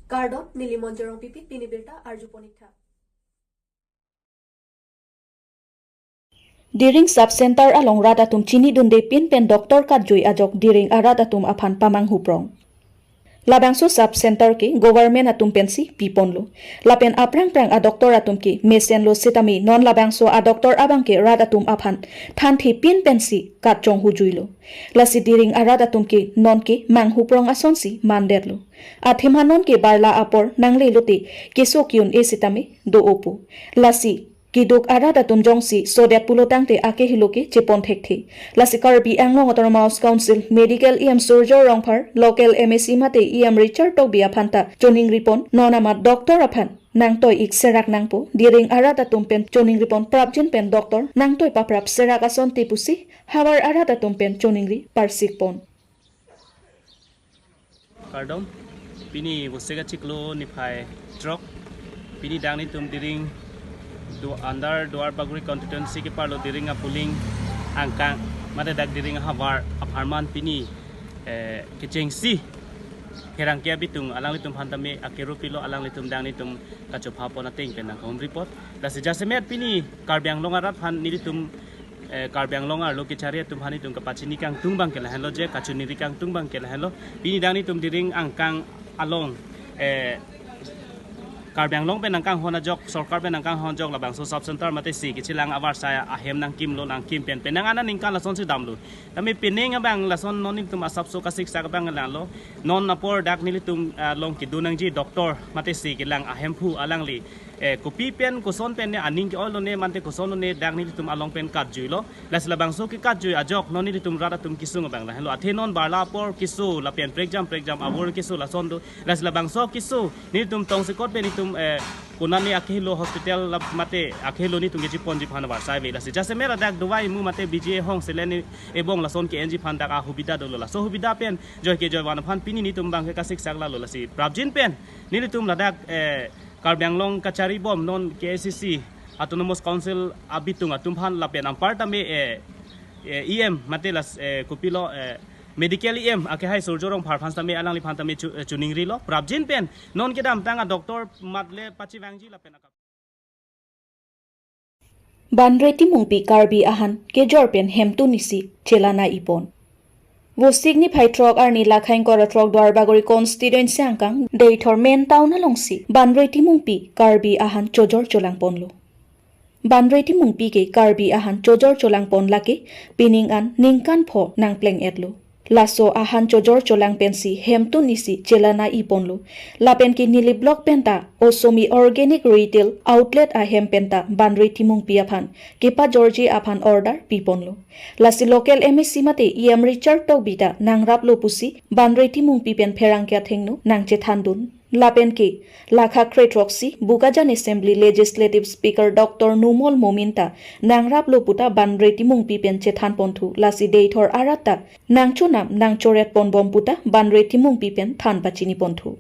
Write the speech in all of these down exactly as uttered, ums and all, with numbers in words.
Kardom, neli Monjorong Pipi, pini birta arju ponik tha. Diring Sub Center along rat atum chinidunde pin pen doctor katjui ajok Diring arat atum aphan pamanghuprong. Labangso Sub Center ke government atum pensi piponlo. Lapen aphrang phrang a doctor atum ke mesenlo sitame non labangso a doctor abang ke rat atum aphan thanthe pin pensi katchonghujuilo. Lasi Diring arat atum ke non ke manghuprong asonsi mandetlo. Athema non ke barla apor nanglelote keso ki-un-e sitame do-opo. Lasi keduk arat atum jongsi sodet pulotangte akehelo ke chepon thekthe. Lasi Karbi Anglong Autonomous Council Medical E M Surjya Rongphar, local M A C mate E M Richard Tokbi aphan ta choningripon, non amat doctor aphan nangtoi-ik serak nangpo, Diring arat atum pen choningripon prapjin pen doctor nangtoi paprap serak asonte pusi havar arat atum pen choningri parsikpon. Kardom, pini Vosik achiklo niphai throk, pini dak netum Diring du under Duar Bagori constituency keparlo Diring a polling angkang mate dak Diring ahavar apharman pini, eh, kechengsi pherangke abitung alanglitum aphan tame akero pilo, alanglitum dak netum kachopha pon ateng pen nangkahumripon. Lasi jasemet pini Karbi Anglong arat aphan nelitum, eh, Karbi Anglong arlo kechari atum aphan netum kapachini kangtung abang ke lahenlo je, kachiningri kangtung abang ke lahenlo. Pini dak netum Diring angkang along, eh, Karbi Anglong pen nangkanghon ajok, sorkar pen nangkanghon ajok labangso Sub Center mate si kechelang avarsai ahem nangkimlo, nangkim pen penang aningkan lasonsi damlo. Tame penang abang lason non netum asapso kasiksak abang langlo. Non apor dak nelitum, ah, along kedo nangji doctor mate si kelang ahemphu alangli, eh, kopi pen koson pen ne aning ke-oilo ne mate koson ne dak nelitum along pen katjuilo. Lasi labangso kekatjui ajok non nelitum rat atum kesung abang lahenlo. Athe non barla apor keso lapen prekjam prekjam avur keso lason do. Lasi labangso keso nelitum tongsekot pen netum, eh, konane akehelo hospital lap mate akehelo netum kechiponji aphan avarsai ave. Lasi jasemet dak dawai mu mate B G A hong selen ebong lason ke-enji aphan dak ahubida dolo. Laso hubida pen joi ke joi van aphan pini netum abang ke kasiksak lalo. Lasi prapjin pen nelitum ladak, eh, Karbi Anglong kachari bom non K A C C Autonomous Council abitung atum aphan lapen anpar tame, eh, eh, E M mate las, eh, kopilo, eh, medical E M akehai Surjya Rongphar aphan tame alangliphan tame chu-, eh, choningrilo. Prapjin pen non kedamtang a doctor matle pachevangji lapen akap. Banre Timungpi Karbi ahan kejor pen hemtun isi chelana ipon. Vosik niphai throk arni lakhai ingkoi ra throk Duar Bagori constituency angkang Deithor main town alongsi Banre Timungpi Karbi ahan chojor cholangponlo. Banre Timungpi ke Karbi ahan chojor cholangpon lake pining an ningkan pho nangpleng-etlo. Laso ahan chojor cholang pensi hemtun isi chelana iponlo. Lapen ke Nilip block penta Osomi Organic Retail Outlet ahem penta Banre Timungpi aphan kepajorji aphan order piponlo. Lasi local M A C mate E M Richard Tokbi ta nangraplo pusi Banre Timungpi pen pherangke athengno nangchethandun. Lapen ke lakha kre throksi Bokajan Assembly Legislative Speaker Doctor Numal Momin ta nangraplo puta Banre Timungpi pen chethanponthu, lasi Deithor arat ta nangchonam nangchoret ponbom puta Banre Timungpi pen than pachiniponthu.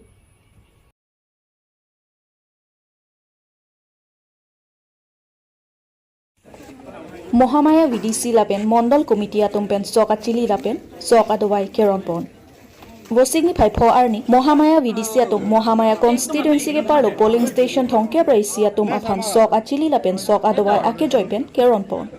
Mohamaya V D C lapen Mondol Committee atum pen sok achili lapen sok adovai keronpon. Vosik niphai pho arni Mohamaya V D C atum Mohamaya constituency keparlo polling station thomkep ra isi atum aphan sok achili lapen sok adovai akejoi pen keronpon.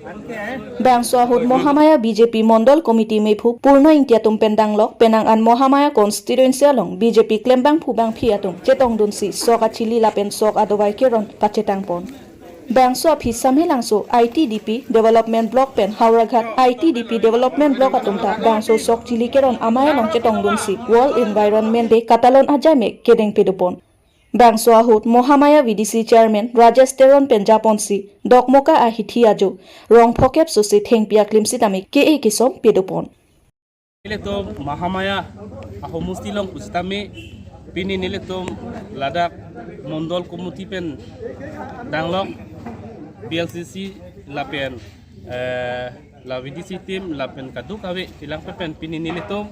Bangso ahut Mohamaya B J P Mondol Committee mephu Purno Ingti atum pen danglok penang an Mohamaya constituency along B J P klembangphu bangphi atum chetongdunsi sok achili lapen sok adovai keron pachetangpon. Bangso aphi Samhelangso I T D P Development Block pen Howraghat I T D P Development Block atum ta bangso sok chili keron amei along chetongdunsi World Environment Day katalon ajaimek kedeng pedopon. Bangso ahut Mohamaya V D C Chairman Rajesh Teron pen japonsi Dokmoka ahithi ajo rong phokep sose thengpi aklim sitame ke-e kesom pedopon. Nelitum Mahamaya ahomusti along pusitame pini nelitum ladak Mondol Committee pen danglok P L C C lapen, eh, la V D C team lapen kadokave kelang pen pini nelitum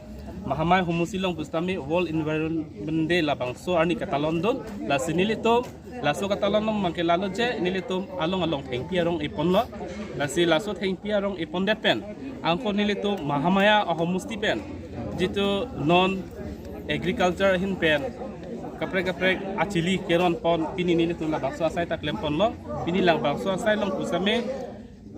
Mahamaya ahomusti along pusitame World Environment Day labangso arni katalondun, lasi nelitum laso katalon along mangke lalo je nelitum along along thengpi arong iponlo. Lasi laso thengpi arong ipondet pen angko nelitum Mahamaya ahomusti pen jitu non agriculture ahin pen Kaprek kaprek achili keron pon pini nelitum labangso asai ta klem ponlo. Pini labangso asai along pusitame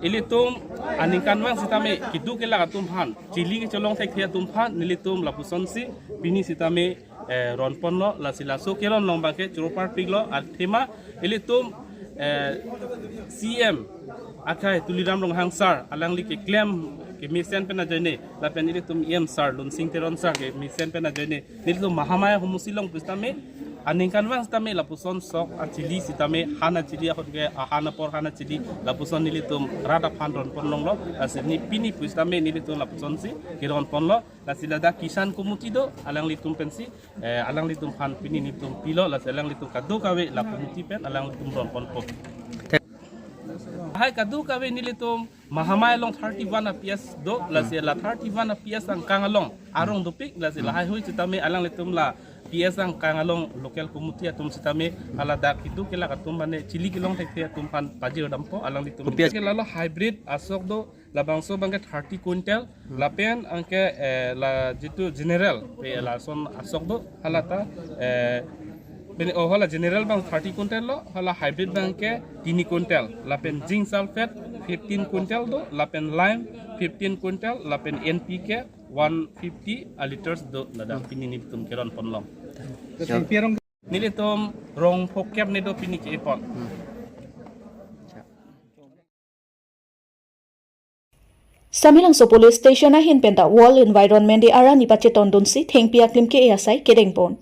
ilitum aningkanvang sitame keduk kelak atum aphan, chili kecholong thekthe atum aphan nelitum lapusonsi pini sitame eh, ron ponlo, lasi laso keron along abangke choro parpiklo, athema ilitum eh, C M akhai Tuliram Ronghang sir alangli keklem kemesen pen ajoine lapen ilitum E M sir Lunsing Teron sir kemesen pen ajoine nelitum Mahamaya Homosti along pusitame aningkanvang sitame lapuson sok achili sitame han achili ahut ke ahan apor han achili lapuson nelitum rat aphan ron pon longlo, lasi ne pini pusitame nelitum lapusonsi keron ponlo. Lasi ladak Kisan Committee do alanglitum pensi eh, alanglitum aphan pini nelitum pilo, lasi alanglitum kadokave la committee pen alanglitum ron ponpo. Lahai kadokave nelitum Mahamaya along thirty-one a P S do, lasi la thirty-one a P S angkang along arong dopik, lasi lahaihui sitame alanglitum la P S angkang along local committee atum sitame hala dak keduk kelak atum mane chili kelong thekthe atum aphan pajir dampo alanglitum. P S ke lalo hybrid asok do, labangso abangke thirty quintal, lapen anke eh, la jitu general pe lason asok do, hala ta eh, pini, oh, hala general abang thirty quintal lo, hala hybrid abangke tini quintal, lapen zinc sulfate fifteen quintal do, lapen lime fifteen quintal, lapen N P K one fifty a liters do, ladak pini nelitum keron ponlong. Nelitum rong phokep ne do pini ke-e pon. Samelangso Police Station ahin penta World Environment Day arni pachetondunsi thengpi aklim ke-e asai kedengpon.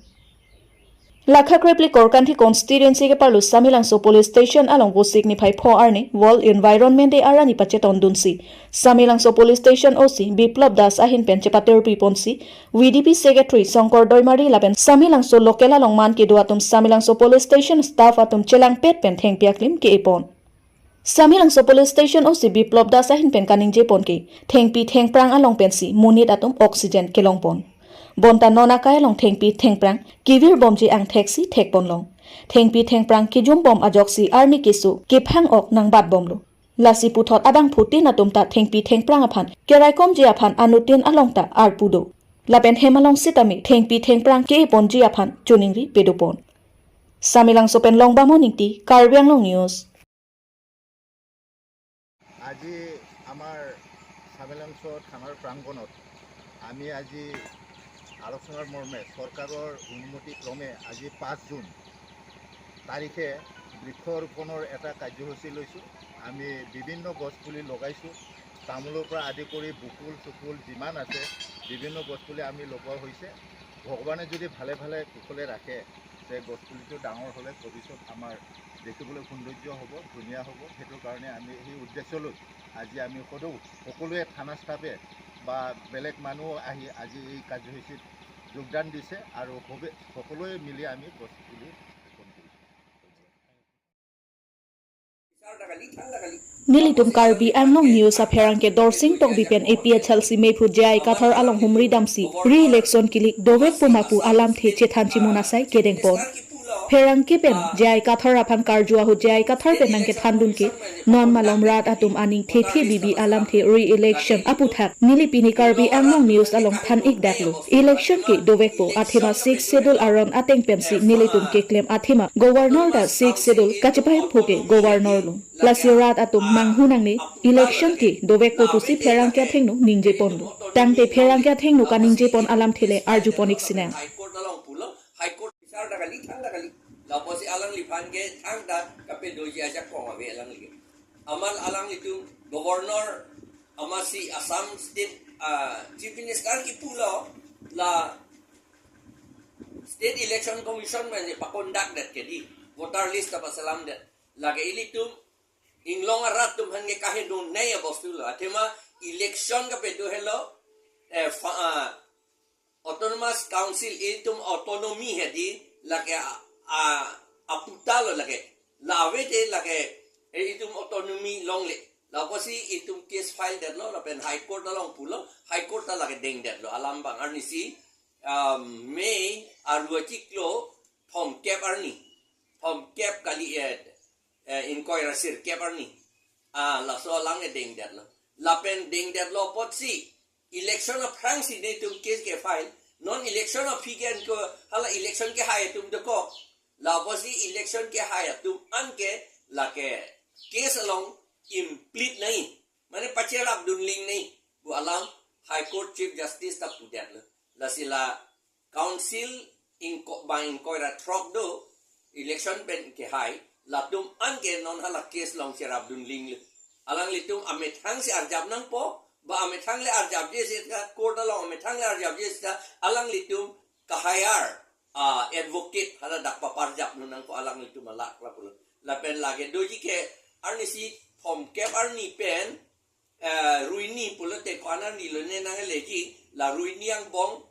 Lakha krephli Korkanthi constituency keparlo Samelangso Police Station along Vosik niphai pho arni World Environment Day arni pachetondunsi Samelangso Police Station O C Biplop Das ahin pen chepaterpiponsi V D P Secretary Songkor Doimari lapen Samelangso local along man kedo atum Samelangso Police Station staff atum chelangpet pen thengpi aklim ke-e pon. Samelangso Police Station O C Biplop Das ahin pen kaningjepon ke, thengpi thengphrang along pensi monit atum oxygen kelongpon. Bonta non akai along thengpi thengphrang kevirbomji angthek si thekponlong. Thengpi thengphrang kejumbom ajoksi arni keso kephang ok nangbatbomlo. Lasi puthot abangphutin atum ta thengpi thengphrang aphan keraikomji aphan anuttin along ta arpu do. Lapen hem along sitame thengpi thengphrang ke-e ponji aphan choningri pedopon. Samelangso pen Longbamon Ingti, Karbi Anglong News. আজি আমাৰ চামেলাংছ থানাৰ প্ৰাংগণত আমি আজি আলোচনাৰ মৰ্মে চৰকাৰৰ অনুমতি ক্ৰমে আজি পাঁচ জুন তাৰিখে বৃক্ষৰোপণৰ এটা কাৰ্যসূচী লৈছোঁ। আমি বিভিন্ন গছ পুলি লগাইছোঁ। তামোলৰ পৰা আদি কৰি বকুল চকুল যিমান আছে, বিভিন্ন গছ পুলি আমি লগোৱা হৈছে। ভগৱানে যদি ভালে ভালে কুশলে ৰাখে, যে গছ পুলিটো ডাঙৰ হ'লে ভৱিষ্যত আমাৰ দেখিবলৈ সৌন্দৰ্য হ'ব, ধুনীয়া হ'ব। সেইটো কাৰণে আমি সেই উদ্দেশ্য লৈ আজি আমি সদৌ সকলোৱে থানা ষ্টাফে বা বেলেগ মানুহ আহি আজি এই কাৰ্যসূচীত যোগদান দিছে আৰু সবে-, সকলোৱে মিলি আমি গছ পুলি ৰোপণ কৰিছোঁ। Nelitum Karbi Anglong News apherangke Dorsing Tokbi pen A P H L C mephu J I Kathar along humri damsi re-election kelik dovekpo ma pu alamthe chethan chimun asai kedengpon. Pherangke pen J I Kathar aphan karju ahut J I Kathar pen nangkethandun ke, non malom rat atum aning thethe bibi alamthe re-election aputhak neli pini Karbi Anglong News along than-ikdaklo. Election ke dovekpo athema Sixth Schedule aron ateng pensi nelitum keklem athema Governor ta Sixth Schedule kachepahemphu ke Governor lo. Lasi rat atum manghu nangne, election ke dovekpo pusi pherangke athengno ningjeponlo. Tangte pherangke athengno kaningjepon alamthe le arjupon-ik sinang. High Court along pulo, High Court bisar ta kali, thang ta kali. Lapusi alangliphan ke thangta kapedoji ajakong ave alangli. Amat alanglitum Governor amatsi Assam State, ah, Chief Minister kipulo la State Election Commission mane pakondak det ke di, voter list ta paselam det. Lake ilitum inglong arat atum aphan ke kaheno nei abostu lo. Athema election kapedo helo, eh, fa-, ah, Autonomous Council, ilitum autonomy hedi, lake a, a, aputa lo lake. La ave te lake, eh, itum autonomy longle. Lapusi itum case file detlo, lapen High Court along pulo, High Court ta lake dengdetlo, alam abang arnisi, ah, May arua chiklo, thomkep arni, thomkep kali, eh, eh, inquiry sirkep arni. Ah, laso alang e dengdetlo. Lapen dengdetlo apotsi, election aphrangsi netum case ke file, Non election aphi ke anke hala election kehai atum dokok. Lapusi election kehai atum anke lake case along implicate nangji. Mane pacherapdun nangji pu alam High Court Chief Justice ta pudetlo. Lasi la council ingkoi bang ingkoi ra throk do election pen kehai, latum anke non hala case along cherapdun nangji. Alanglitum amethang si arjap nangpo, ba amethang le arjapji seta, court along amethang le arjapji seta, alanglitum kahire, ah, advocate hala dak paparjapdun nangpo alanglitum alak lapulo. Lapen lake doji ke arnisi thomkep arni pen, eh, ruini pulote ko-an arni lone nangleji, la ruini angbong,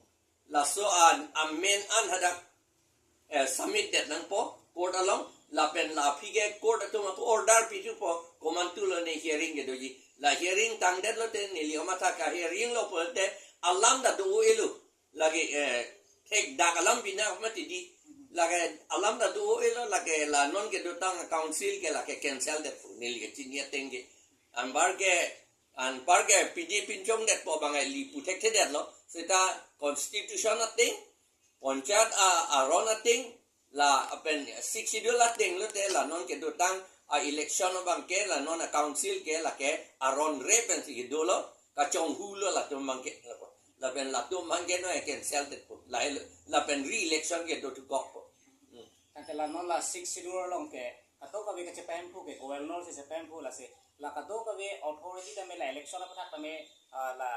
laso an amen an hadak, eh, submit det nangpo court along, lapen la aphi ke court atum ako order pithupo, komantu lone hearing kedoji. La hearing tangdet lote neli amatha ka hearing lo pulote alam ta do-o-elo. Lake, eh, thekdak alam pina mati di. Lake alam ta do-o-elo, lake la non kedotang council ke lake cancel det pu neli kechini ateng ke. Anpar ke, anpar ke pidi pinchong detpo bang eli pu thekthedetlo. Seta constitution ateng, panchayat a, aron ateng, lapen Sixth Schedule ateng lote la non kedotang a election abang ke, la non a council ke lake aron re pensi kedolo, kachonghu lo latum abang ke. Lapen latum abang ke no cancel det pu. La, lapen re-election kedo thukokpo. Hmm. Tangte la non la Sixth Schedule along ke kadokave kachepahemphu ke governor si chepahemphu, lasi la kadokave authority tame la election aputhak tame, ah, la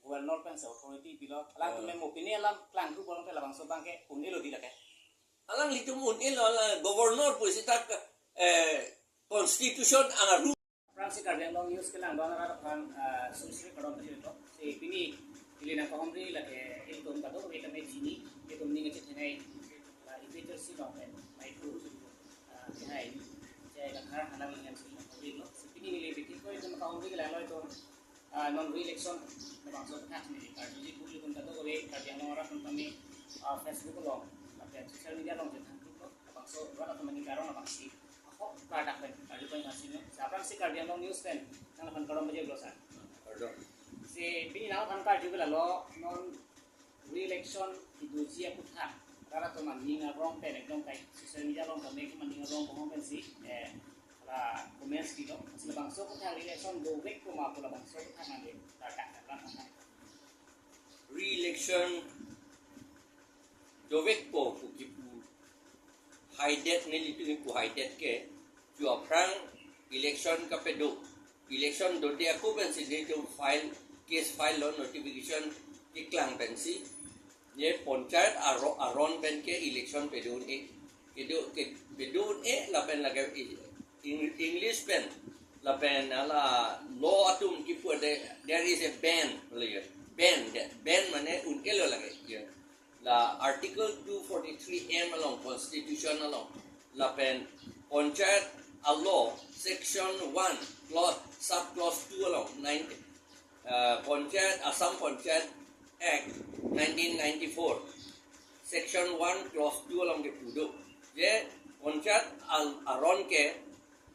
governor pensi authority pilo. Alanglitum, ah, mo pini alam klangthu bolong ke labangso abang ke un-elo di lake. Alanglitum un-elo, la governor pusi ta, eh, constitution angaru. Aphrangsi Karbi Anglong News kelang doan arat aphan, ah, suri suri kardom pajirlo. Si pini ili nangkahumri lake ilitum kadokave tame chini, ilitum ning kachethenei, ah, ipi tersi long pen, mai tu, ah, kehai, jai kathar hanang lingan si, ilo. Si pini ili bikin ko ilitum kahumri kelang lo itum, ah, non re-election labangso aputhak neli karjuji pu ilitum kadokave Karbi Anglong arat atum tame, ah, Facebook along, lapen social media along chethan thulo, labangso arat atum nangkarong labangsi ahok klardak pen karju pen asino. Si aphrangsi Karbi Anglong News pen nangphan kardom pajirlo sir. Kardom. Si pini nangphan karju ke lalo, non re-election kedoji aputhak rat atum aning arong pen ekdom kai social media along tame aning arong bohong pensi, eh, la comments pilo. Si labangso aputhak re-election dovekpo ma pu labangso aputhak nangli klardak pen nangphan. Re-election dovekpo pu kipu haidet, nelitum kipu haidet ke, jo aphrang election kapedo. Election dode ako pensi nelitum file, case file lo, notification keklang pensi. Ye panchayat aro-, aron pen ke election pedo un-e. Kedo, ke, pedo un-e lapen lake i-, Eng-, English pen, lapen hala law atum kipu de, there is a ban, lake, ban, that ban mane un-elo lake, ya. La Article two forty-three M along, Constitution along, lapen panchayat a-law, section one, clause, sub clause two along, nine, uh, Panchayat, Assam Panchayat Act nineteen ninety-four, section one, clause two along kepu do. Je panchayat al-, aron ke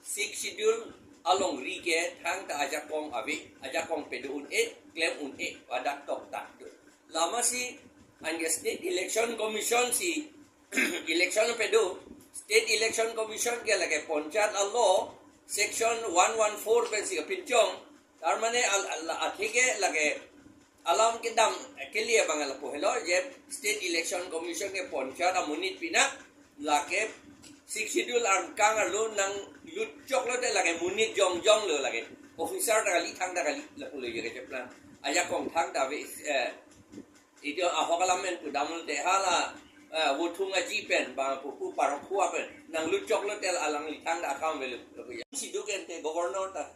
Sixth Schedule alongri ke thangta ajakong ave, ajakong pedo un-e, klem un-e, hadak toktak do. Lasi anke State Election Commission si election pedo, State Election Commission ke lake panchayat a-law section one one four pensi kapinchong, tar mane al-, al-, atheke lake alam kedam, eh, kali abang lapu helo, je State Election Commission ke panchayat amonit pinak, lake Sixth Schedule angkang arlo nanglut choklo te lake monit jongjong lo lake. Officer ta kali, thangta kali, lapulo je kacheplang. Ajakong thangta ave, eh, itum ahok alam pen pudam lo te hala, eh, vothung aji pen, bang pupu parok khua pen, nanglut choklo te alangli thangta akam avelo, lapu ya. Si do ke ante governor ta.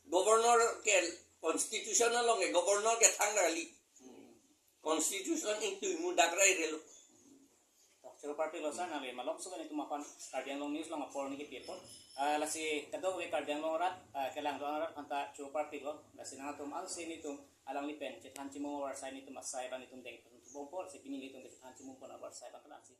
Governor ke constitution along ke governor ke thangta kali. Constitution ingtui mudak rai relo. Choro parpiklo sir, nangli malomso pen itum aphan Karbi Anglong News along apor neli kepi apot. Ah, lasi kadokave Karbi Anglong arat, ah, kelang doan arat aphanta choro parpiklo. Lasi nangtum ansi nelitum alangli pen chethan chimung avarsai nelitum asai abang nelitum deng thubom apot, si pini nelitum chethan chimung pon avarsai abang kelang si.